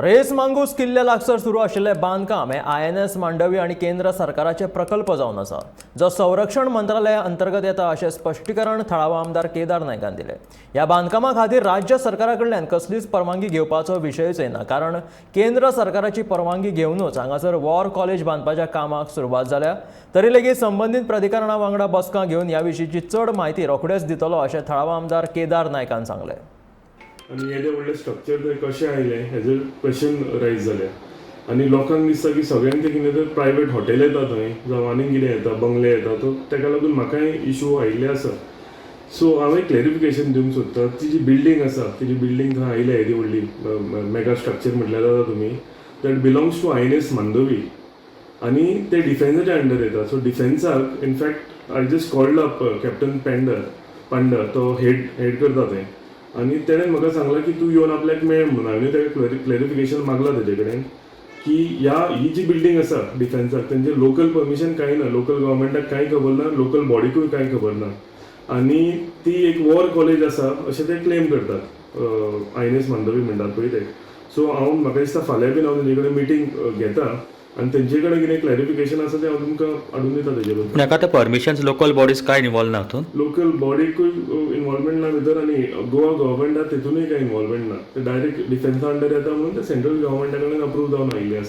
Race Magos किल्ल्या लागसर सुरू आशिल्लें बांदकाम हें आयएनएस मांडवी आनी केंद्र सरकाराचे प्रकल्प जावन आसा, जो संरक्षण मंत्रालया अंतर्गत येता अशें स्पश्टीकरण थळावो आमदार केदार नायकान दिलें. ह्या बांदकामा खातीर राज्य सरकारा कडल्यान कसलीच परवानगी घेवपाचो विशयूच येना, कारण केंद्र सरकाराची परवानगी घेवनूच हांगासर वॉर कॉलेज बांदपाच्या कामाक सुरवात जाल्या. तरी लेगीत संबंदीत प्राधिकरणा वांगडा बसका घेवन ह्या विशींची चड म्हायती रोखडेच दितलो अशें थळावो आमदार केदार नायकान सांगलें. आनी येदें व्हडलें स्ट्रक्चर थंय कशें आयलें हेजेर क्वेश्चन रायज जालें आनी लोकांक दिसता की सगळ्यांक तें कितें तर प्रायवेट हॉटेल येता थंय जावं आनीक कितें येता, बंगले येता, तो तेका लागून म्हाकाय इशू आयिल्ले आसा. सो हांव एक क्लॅरिफिकेशन दिवंक सोदता. ती जी बिल्डींग आसा, ती जी बिल्डींग थंय आयल्या, येदी व्हडली मेगा स्ट्रक्चर म्हटल्यार जाता तुमी, that belongs to INS Mandovi आनी ते डिफेन्साच्या अंडर येता. सो डिफेन्साक, in fact I just called up Captain Pander Panda, तो हेड करता तें आनी तेणें म्हाका सांगलां की तूं येवन आपल्याक मेळ म्हणून. हांवें ताका क्लॅरिफिकेशन मागलां तेजे कडेन की ही जी बिल्डींग आसा डिफेन्साक, तेंचे लोकल परमिशन कांय ना, लोकल गव्हर्मेंटाक कांय खबर ना, लोकल बॉडीकूय कांय खबर ना आनी ती एक वॉर कॉलेज आसा अशें ते क्लेम करतात, आयएनएस मांडवी म्हणटात पळय ते. सो हांव, म्हाका दिसता, फाल्यां बीन हांव तेंचे कडेन मिटींग घेता आनी तेंचे कडेन कितें क्लॅरिफिकेशन आसा तें हांव तुमकां हाडून दिता तेजे बद्दल. पूण हाका आतां परमिशन्स लोकल बॉडीज काय इन्वॉल्व ना हातूंत? लोकल बॉडीकूय इन्वॉल्वमेंट ना भितर आनी गोवा गव्हर्मेंटाक तेतूनय कांय इन्वॉल्वमेंट ना. ते डायरेक्ट डिफेन्सा अंडर येता म्हणून ते सेंट्रल गव्हर्मेंटा कडेन अप्रूव जावन आयिल्लें आसा.